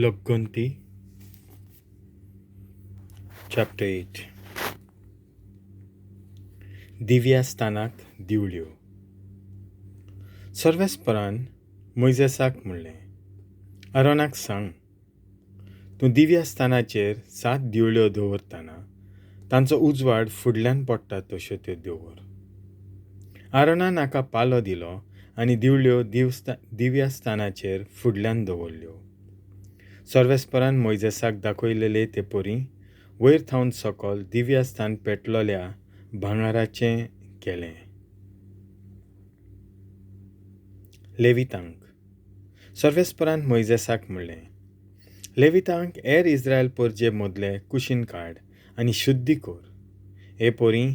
लोकगंती chapter 8. Divya स्थानाक दिवल्यो. सर्वेस्परान मोयजेसाक म्हणलें, आरोनाक सांग, तूं दिव्या स्थानाचेर 7 दिवल्यो दवरतना तांचो उजवाड फुडल्यान पडटा तश्यो त्यो दवर. आरोनान हाका पालो दिलो आनी दिवल्यो दिव्या स्थानाचेर फुडल्यान दवरल्यो. सर्वेस्परान मोयजेसाक दाखयलेले ते परी वयर थावन सकल दिव्या स्थान पेटलोल्या भांगराचें केलें. लेवितांक. सर्वेस्परान मोयजेसाक म्हणलें, लेवितांक हेर इस्रायल परजे मदले कुशीन काड आनी शुद्धी कर. हे परी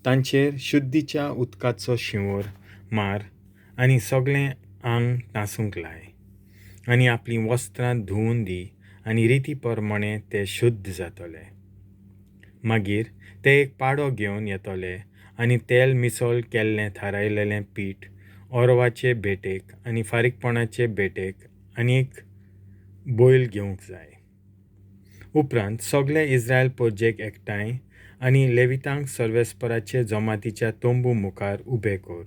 तांचेर शुद्धीच्या उदकाचो शिंवर मार आनी सगळें आंग तासूंक लाय आनी आपलीं वस्त्रां धुवून दी आनी रिती प्रमाणे ते शुद्ध जातले. मागीर ते एक पाडो घेवन येतले आनी तेल मिसळ केल्लें थारायलेलें पीठ ओरवाचे भेटेक आनी फारीकपणाचे भेटेक आनी एक बैल घेवंक जाय. उपरांत सगळे इस्रायल परजेक एकठांय आनी लेवितांक सर्वेस्पराचे जमातीच्या तंबू मुखार उबे कर.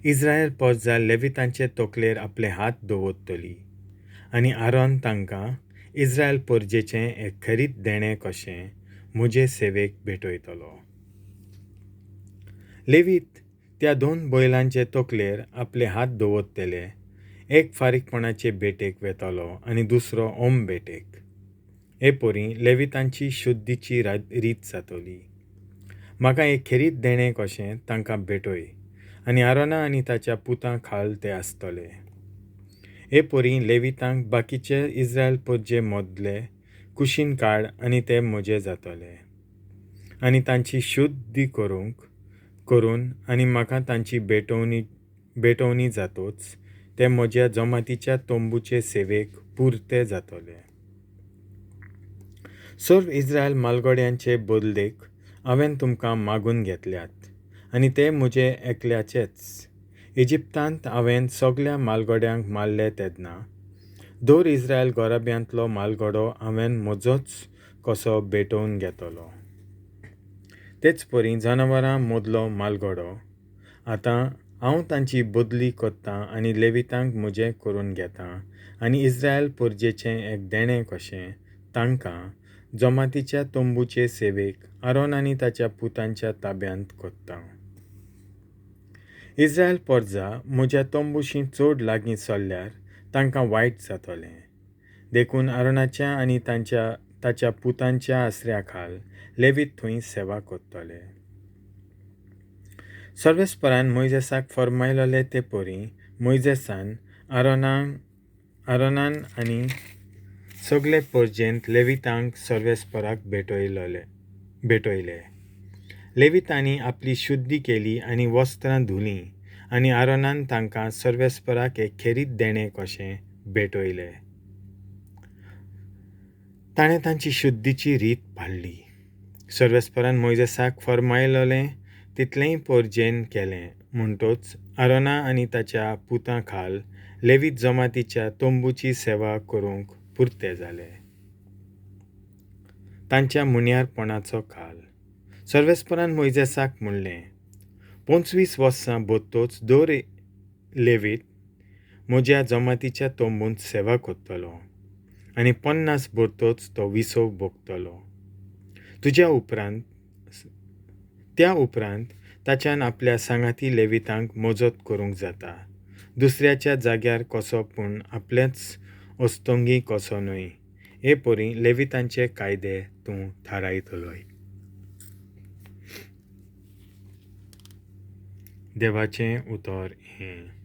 इस्रायल परजा लेवितांचे तकलेर आपले हात दवरतली आनी आरोन तांकां इस्रायल परजेचें एक खरीत देणें कशें म्हजे सेवेक भेटयतलो. लेवीत त्या 2 बैलांचे तकलेर आपले हात दवरतले, एक फारीकपणाचे भेटेक वेतलो आनी दुसरो ओम भेटेक. हे परी लेवितांची शुद्धीची रीत जातली. म्हाका एक खेरीत देणें कशें तांकां भेटय आनी आरोना आनी ताच्या पुतां खाल ते आसतले. हे परी लेवितांक बाकीचे इस्रायल परजे मदले कुशीन काड आनी ते म्हजे जातले आनी तांची शुद्धी करून आनी म्हाका तांची भेटवणी जातोच ते म्हज्या जमातीच्या तंबूचे सेवेक पुरते जातले. सर्व इस्रायल मालगड्यांचे बदलेक हांवें तुमकां मागून घेतल्यात आनी ते म्हजे एकल्याचेच. इजिप्तांत हांवें सगळ्या मालगड्यांक मारले तेन्ना दर इस्रायल गोराब्यांतलो मालगडो हांवें म्हजोच कसो भेटोवन घेतलो. तेच परी जनावरां मदलो मालगडो आतां हांव तांची बदली करतां आनी लेवितांक म्हजें करून घेतां आनी इस्रायल परजेचें एक देणें कशें तांकां जमातीच्या तंबूचे सेवेक आरोन आनी ताच्या पुतांच्या ताब्यांत करतां. इस्रायल परजा म्हज्या तंबूशी चड लागीं सरल्यार तांकां वायट जातलें. देखून आरोनाच्या आनी ताच्या पुतांच्या आसऱ्या खाल लेवीत थंय सेवा करतले. सर्वेस्परान मोयजेसाक फर्मायलेले ते परी मोयजेसान आरोनान आनी सगळे परजेंत लेवितांक सर्वेस्पराक भेटयले. लेवितांनी आपली शुद्धी केली आनी वस्त्रां धुलीं आनी आरोनान तांकां सर्वेस्पराक एक खेरीत देणें कशें भेटयले. ताणें तांची शुद्धीची रीत पाळ्ळी. सर्वेस्परान मोयजेसाक फर्मायलेलें तितलेंय परजेन केलें. म्हणटोच आरोना आनी ताच्या पुतां खाल लेवीत जमातीच्या तंबूची सेवा करूंक पुरते जाले. तांच्या मुन्यारपणाचो काल. सर्वेस्परान मोयजेसाक म्हणलें, 25 वर्सां भरतोच दर लेवीत म्हज्या जमातीच्या तंबूंत सेवा करतलो आनी 50 भरतोच तो विसव भोगतलो. त्या उपरांत ताच्यान आपल्या सांगाती लेवितांक मजत करूंक जाता, दुसऱ्याच्या जाग्यार कसो पूण आपलेच अस्तंगी कसो न्हय. हे परी लेवितांचे कायदे तूं थारायतलोय. देवाचें उतर हें.